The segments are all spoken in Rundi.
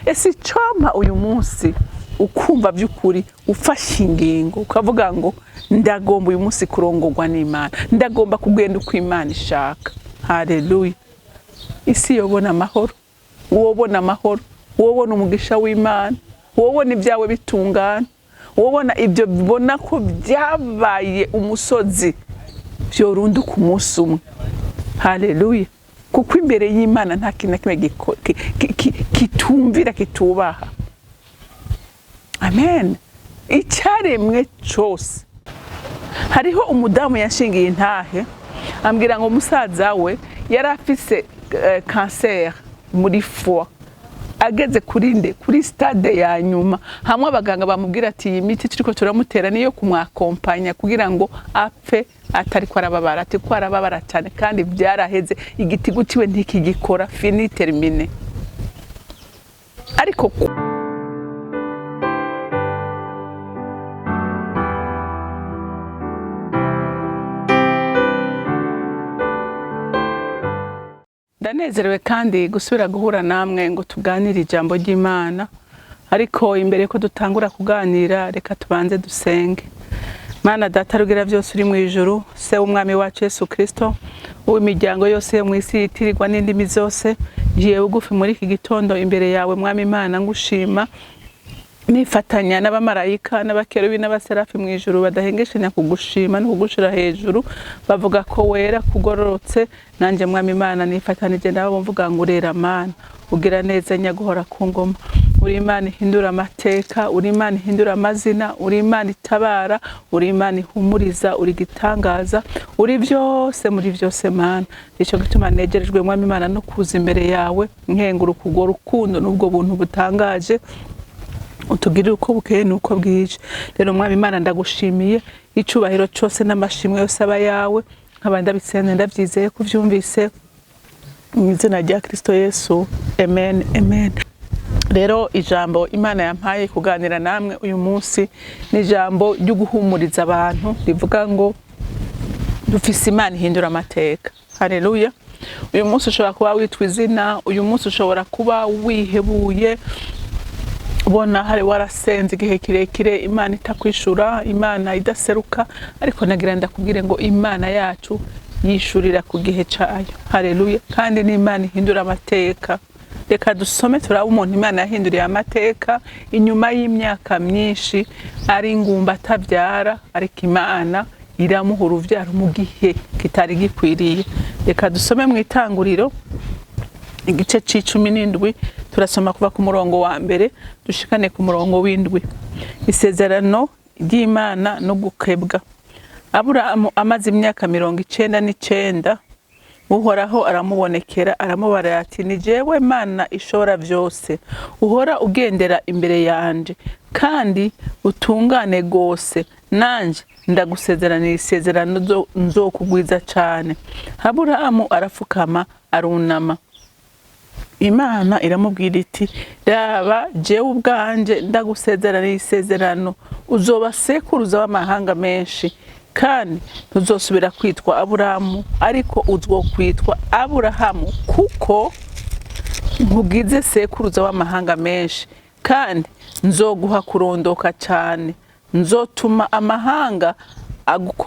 Ese icompa uyu munsi ukumva by'ukuri ufashe ingingo ukavuga ngo ndagomba uyu munsi kurongorwa n'Imana, ndagomba kugenda uko Imana ishaka. Haleluya! Isi yobona amahoro, wobona amahoro, wobona umugisha w'Imana, wobona ibyawe bitungana, wobona ibyo bibona ko byabaye umusozi byorunduka umunsi umwe. Haleluya! Kuko imbere y'Imana nta kintu na kimwe kitumvira, kitubaha. Amen. Icyaremwe cyose. Hariho umudamu yanshingiye intahe, ambwira ngo musaza we yari afise kanseri muri foie, ageze kuri nde, kuri stade ya nyuma, hamwe abaganga bamubwira ati iyi miti turiko turamutera niyo kumwakompanya kugira ngo apfe atariko arababara, ati ko arababara cyane kandi byaraheze, igitigu ciwe ntikigikora, fini terminé. Ariko ndanezerewe kandi gusubira guhura namwe ngo tuganire ijambo ry'Imana. Ariko imbere ko dutangura kuganira, reka tubanze dusenge. Mana Data rugira byose uri mu ijuru, se w'umwami wacu Yesu Kristo, uw'imiryango yose yo mu isi yitirirwa n'indimi zose, ngiye bugufi muri iki gitondo imbere yawe Mwami Imana, ngushima nifatanya n'abamarayika n'abakerubi n'abaserafi mu ijuru badahengeshanya kugushima no kugushira hejuru, bavuga ko wera kugororotse. Nanjye Mwami Imana nifatanije nabo mvuga ngo urera Mana, ugira neza nyaguhora ku ngoma, uri Imana ihindura amateka, uri Imana ihindura amazina, uri Imana itabara, uri Imana ihumuriza, uri gitangaza, uri byose muri byose Mana. Nicyo gituma negerejwe Mwami Imana no kuza imbere yawe nkenguruka urwo rukundo n'ubwo buntu butangaje utugirire uko bukeye n'uko bwije. Rero Mwami Imana ndagushimiye, icubahiro cyose n'amashimwe yose aba yawe, nkaba ndabisenze ndabyizeye ko uvyumvise, mu izina rya Kristo Yesu, amen, amen. Rero ijambo Imana yampaye kuganira namwe uyu munsi ni ijambo ryo guhumuriza abantu, rivuga ngo dufise Imana ihindura amateka. Haleluya! Uyu munsi ushobora kuba witwa izina, uyu munsi ushobora kuba wihebuye, ubona hari warasenze igihe kirekire Imana itakwishura, Imana idaseruka, ariko nagira ndakubwire ngo Imana yacu yishurira ku gihe cayo. Haleluya! Kandi ni Imana ihindura amateka. Reka dusome turabe umuntu Imana yahinduriye amateka inyuma y'imyaka myinshi ari ingumba atabyara, ariko Imana iramuha uruvyaro mu gihe kitari gikwiriye. Reka dusome mu Itanguriro igice c'icumi n'indwi, turasoma kuva ku murongo wa mbere dushikane ku murongo w'indwi. Isezerano ry'Imana no gukebwa. Aburahamu amaze imyaka 99, Uhoraho aramubonekera aramubara ati ni jewe Mana ishobora byose, uhora ugendera imbere yanje kandi utungane gose, nanje ndagusezeranira isezerano nzokugwiza cane. Aburahamu arafukama arunama. Imana iramubwira iti raba jewe ubwanje ndagusezeranira isezerano, uzoba sekuruza w'amahanga menshi, kandi ntuzosubira kwitwa Aburahamu, ariko uzokwitwa Aburahamu, kuko nkugize sekuruza w'amahanga menshi, kandi nzoguha kurondoka cyane, nzotuma amahanga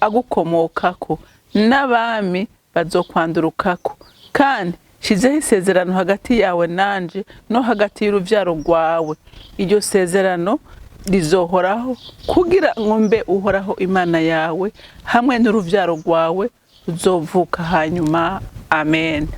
agukomokako, n'abami bazokwandurukako, kandi shizeho isezerano hagati yawe nanje no hagati y'uruvyaro rwawe. Iryo sezerano rizohoraho kugira ngo mbe Uhoraho Imana yawe hamwe n'uruvyaro rwawe ruzovuka hanyuma. Amen.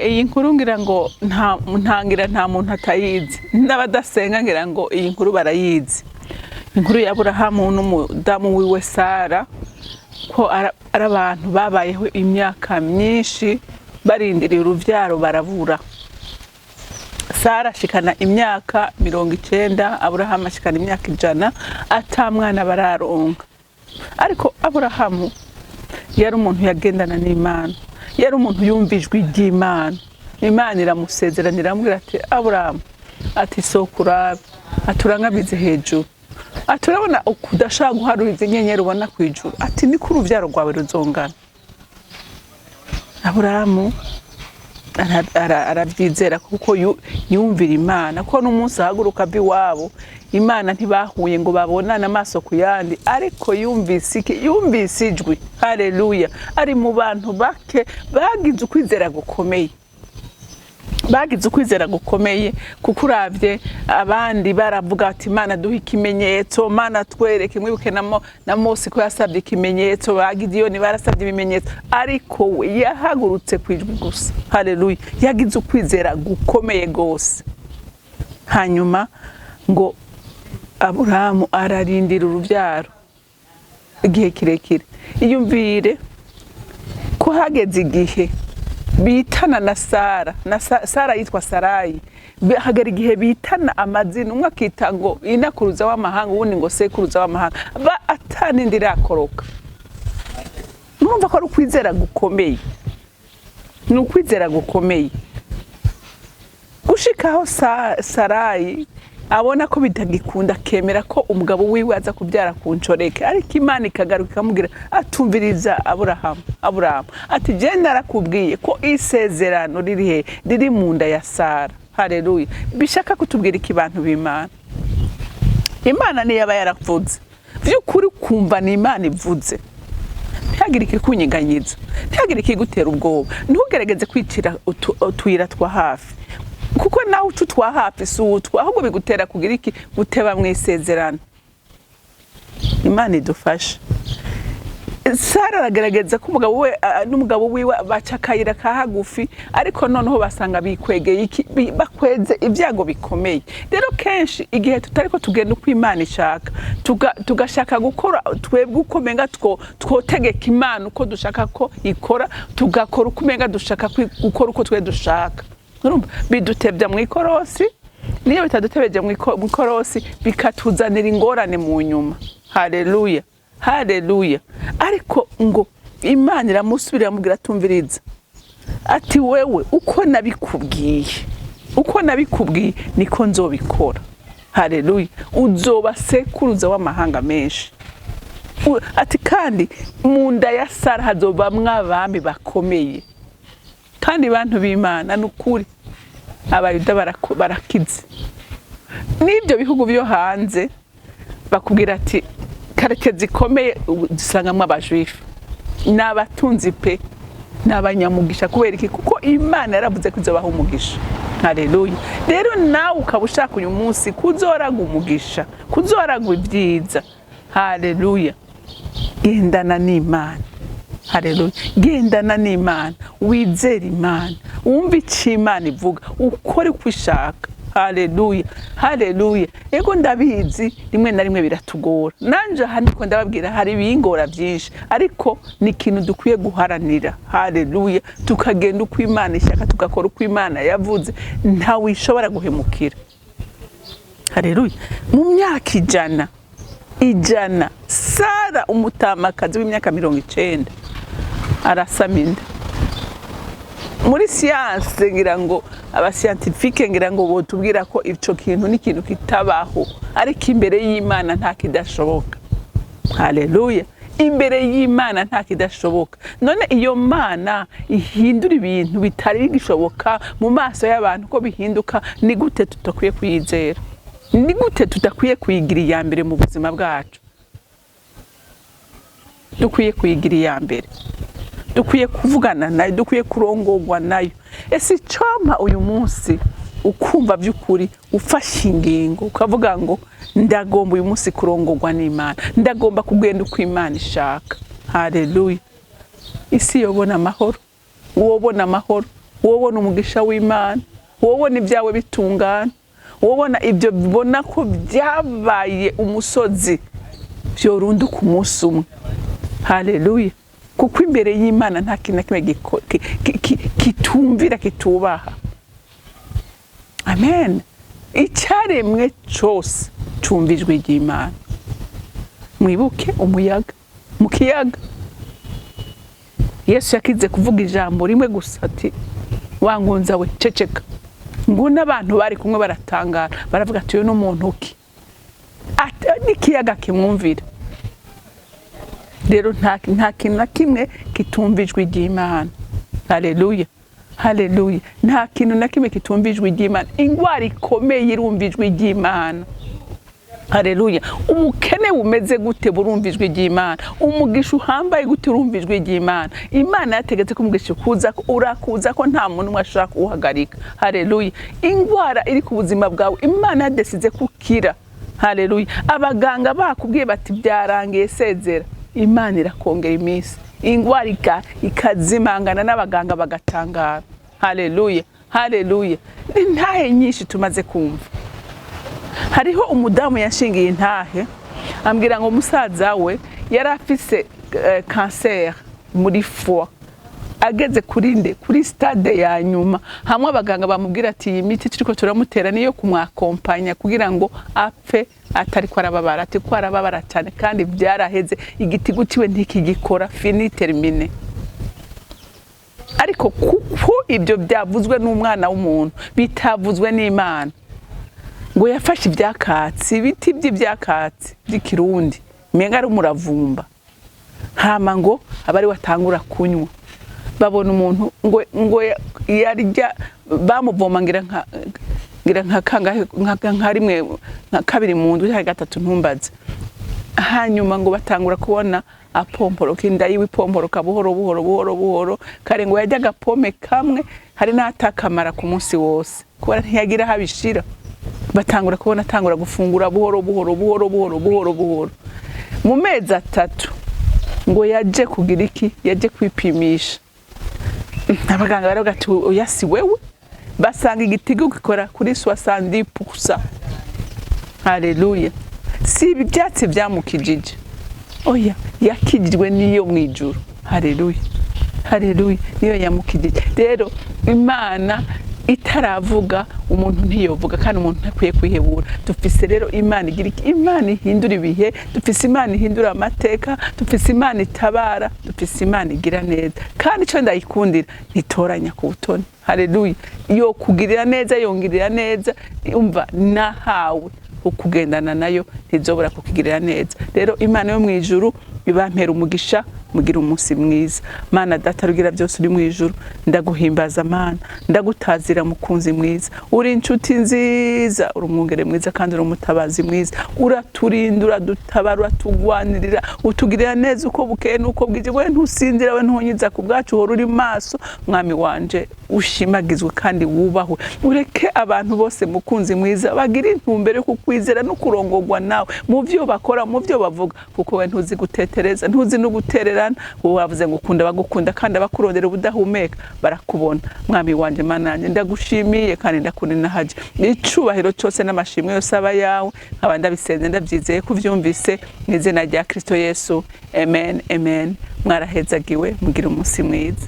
Iyi nkuru ngira ngo ntangira nta muntu atayizi, n'abadasenga ngira ngo iyi nkuru barayizi. Inkuru ya Aburahamu n'umudamu wiwe Sara, ko ari abantu babayeho imyaka myinshi barindiriye uruvyaro barabura. Sara ashikana imyaka 90, Aburahamu ashikana imyaka 100, ata mwana bararonka. Ariko Aburahamu yari umuntu yagendana n'Imana, yari umuntu yumva ijwi ry'Imana. Imana iramusezeranira iramubwira ati Aburahamu, ati soko urabe, ati urangabize hejuru, ati urabona udashaka guharura izi nyenyeri ubona ku ijuru, ati niko uruvyaro rwawe ruzongana. Aburahamu Aravyizera kuko yumvira Imana, ko n'umunsi ahaguruka ava iwabo, Imana ntibahuye ngo babonane amaso ku yandi, ariko yumvise iki? Yumvise ijwi. Haleluya! Ari mu bantu bake bagize ukwizera gukomeye, bagize ukwizera gukomeye, kuko uravye abandi baravuga ati: "Imana, duhe ikimenyetso, Mana, twereke." Mwibuke na Mose ko yasabye ikimenyetso, ba Gidiyoni barasabye ibimenyetso, ariko we yahagurutse ku ijwi gusa. Haleluya! Yagize ukwizera gukomeye gose. Hanyuma ngo Aburahamu ararindira uruvyaro igihe kirekire. Iyumvire ko hageze igihe bitana na Sara, na Sara yitwa Sarayi. Hagera igihe bitana amazina, umwe akita ngo inakuruza w'amahanga, uwundi ngo sekuruza w'amahanga, ba atanindi irakoroka. Murumva ko ari ukwizera gukomeye, ni ukwizera gukomeye gushikaho Sarayi abona ko bitagikunda, akemera ko umugabo wiwe aza kubyara ku ncoreke. Ariko Imana ikagaruka ikamubwira, atumviriza Aburahamu, Aburahamu, ati: "Je narakubwiye ko isezerano riri he? Riri mu nda ya Sara." Haleluya! Bishaka kutubwira iki, bantu b'Imana? Imana niyo aba yaravuze vy'ukuri, kumva ni Imana ivuze, ntihagire ikikunyiganyiza, ntihagire ikigutera ubwoba, ntugerageze kwicira utuyira twa hafi, kuko nawe uca utwa hafi si utwo, ahubwo bigutera kugira iki? Guteba mu isezerano. Imana idufashe. Sara aragerageza ko umugabo we n'umugabo wiwe baca akayira ka hagufi, ariko noneho basanga bikwegeye iki? Bakweze ibyago bikomeye. Rero kenshi igihe tutariko tugenda uko Imana ishaka, tugashaka gukora twebwe uko menga twotegeka Imana uko dushaka ko ikora, tugakora uko umenga dushaka gukora uko twe dushaka, urumva bidutebya mu ikorosi. Niyo bitadutebeje mu ikorosi, bikatuzanira ingorane mu nyuma. Haleluya, haleluya! Ariko ngo Imana iramusubira, iramubwira, atumviriza, ati: "Wewe uko nabikubwiye, uko nabikubwiye niko nzobikora." Haleluya! "Uzoba sekuruza w'amahanga menshi." Ati: "Kandi mu nda ya Sara hazobamwo abami bakomeye." Kandi bantu b'Imana, ni ukuri Abayuda barakize. N'ibyo bihugu byo hanze bakubwira ati quartier zikomeye ubu dusangamo abajuifu, ni abatunzi pe, ni abanyamugisha. Kubera iki? Kuko Imana yaravuze ko izobaha umugisha. Haleluya! Rero nawe ukaba ushaka uyu munsi kuzoraga umugisha, kuzoraga ibyiza, haleluya, gendana n'Imana. Haleluya! Gendana n'Imana, wizere Imana, wumve icyo Imana ivuga, ukore uko ishaka. Haleluya, haleluya! Ego, ndabizi, rimwe na rimwe biratugora. Nanje aha ndiko ndababwira, hari ibingora byinshi, ariko ni ikintu dukwiye guharanira. Haleluya! Tukagenda uko Imana ishaka, tugakora uko Imana yavuze, ntawe ishobora guhemukira. Haleluya! Mu myaka 100, 100, Sara umutamakazi w'imyaka 90 arasama inda. Muri siyanse, ngira ngo abascientifiques ngira ngo botubwira ko ico kintu ni ikintu kitabaho, ariko imbere y'Imana nta kidashoboka. Haleluya! Imbere y'Imana nta kidashoboka. None iyo Mana ihindura ibintu bitari bigishoboka mu maso y'abantu ko bihinduka, ni gute tudakwiye kuyizera? Ni gute tudakwiye kuyigira iya mbere mu buzima bwacu? Dukwiye kuyigira iya mbere, dukwiye kuvugana nayo, dukwiye kurongorwa nayo. Ese icompa uyu munsi ukumva by'ukuri ufashe ingingo, ukavuga ngo: "Ndagomba uyu munsi kurongorwa n'Imana, ndagomba kugenda uko Imana ishaka"? Haleluya! Isi yobona amahoro, wobona amahoro, wobona umugisha w'Imana, wobona ibyawe bitungana, wobona ibyo bibona ko byabaye umusozi byorunduka umunsi umwe. Haleluya! Kuko imbere y'Imana nta kintu na kimwe kitumvira, kitubaha. Amen. Icyaremwe cyose cumva ijwi ry'Imana. Mwibuke umuyaga mu kiyaga. Yesu yakize kuvuga ijambo rimwe gusa, ati: "Wangunza we, ceceka." Ngo n'abantu bari kumwe baratangara, baravuga ati: "Uyu ni umuntu ki n'ikiyaga kimwumvira?" Rero nta kintu na kimwe kitumva ijwi ry'Imana. Haleluya! Haleluya! Nta kintu na kimwe kitumva ijwi ry'Imana. Ingwara ikomeye irumva ijwi ry'Imana. Haleluya! Ubukene bumeze gute burumva ijwi ry'Imana. Umugisha uhambaye gute urumva ijwi ry'Imana. Imana yategetse ko umugisha ukuza, urakuza ko nta muntu umwe ashobora kuwuhagarika. Haleluya! Ingwara iri ku buzima bwawe, Imana yadesize kukira. Haleluya! Abaganga bakubwiye bati byarangiye, sezera, Imana irakongera iminsi, ingwara ikazimangana n'abaganga bagatangara. Haleluya, haleluya! Intahe nyinshi tumaze kumva. Hariho umudamu yashingiye intahe, ambwira ngo musaza we yari afise kanseri muri foie, ageze kuri nde, kuri stade ya nyuma, hamwe abaganga bamubwira ati iyi miti turiko turamutera niyo kumwakompanya kugira ngo apfe atari ko arababara, ati ko arababara cyane kandi byaraheze, igitigu ciwe ntikigikora, fini, terminé. Ariko kuko ibyo byavuzwe n'umwana w'umuntu, bitavuzwe n'Imana, ngo yafashe ibyakatsi, ibiti by'ibyakatsi by'ikirundi, umenga ari umuravumba, hama ngo aba ari watangura kunywa. Babona umuntu ngo yarya, bamuvoma ngira nka kangahe, nka rimwe, nka kabiri mu ndwi cyangwa gatatu, ntumbaze. Hanyuma ngo batangura kubona apomporoka, inda yiwe ipomporoka buhoro buhoro buhoro buhoro. Kare ngo yarya agapome kamwe, hari n'atakamara ku munsi wose kubera ntiyagira aho abishira. Batangura kubona atangura gufungura buhoro buhoro buhoro buhoro buhoro buhoro. Mu mezi 3 ngo yaje kugira iki? Yaje kwipimisha. Abaganga baravuga ati oya, si wewe. Basanga igitigu gikora kuri 70%. Haleluya! Si ibi byatsi byamukijije, oya, yakijijwe n'iyo mu ijuru. Haleluya, haleluya! Niyo yamukijije. Rero Imana itaravuga, umuntu ntiyovuga, kandi umuntu ntakwiye kwihebura. Dufise rero Imana igira iki? Imana ihindura ibihe. Dufise Imana ihindura amateka. Dufise Imana itabara. Dufise Imana igira neza. Kandi icyo ndayikundira, ntitoranya ku butoni. Haleluya! Yo kugirira neza, yongirira neza. Umva, nahawe ukugendana nayo, ntizobora kukigirira neza. Rero Imana yo mu ijuru ibampera umugisha, mugira umunsi mwiza. Mana Data rugira byose uri mu ijuru, ndaguhimbaza Mana, ndagutazira mukunzi mwiza. Uri inshuti nziza, uri umwungere mwiza kandi uri umutabazi mwiza. Uraturinda, uradutabara, uratugwanirira, utugirira neza uko bukeye n'uko bwije. We ntusinzira, we ntunyiza ku bwacu, uhora uri maso. Mwami wanje, ushimagizwe kandi wubahwe. Ureke abantu bose, mukunzi mwiza, bagira intumbero yo kukwizera no kurongorwa nawe mu byo bakora, mu byo bavuga, kuko we ntuzi gutetereza, ntuzi no gutererana. Wowe wavuze ngo ukunda abagukunda, kandi abakurondera ubudahumeka barakubona. Mwami wanje, Mana yanjye, ndagushimiye kandi ndakuninahaje. Icubahiro cyose n'amashimwe yose aba yawe. Nkaba ndabisenze ndabyizeye ko uvyumvise, mu izina rya Kristo Yesu, amen, amen. Mwarahezagiwe, mugira umunsi mwiza.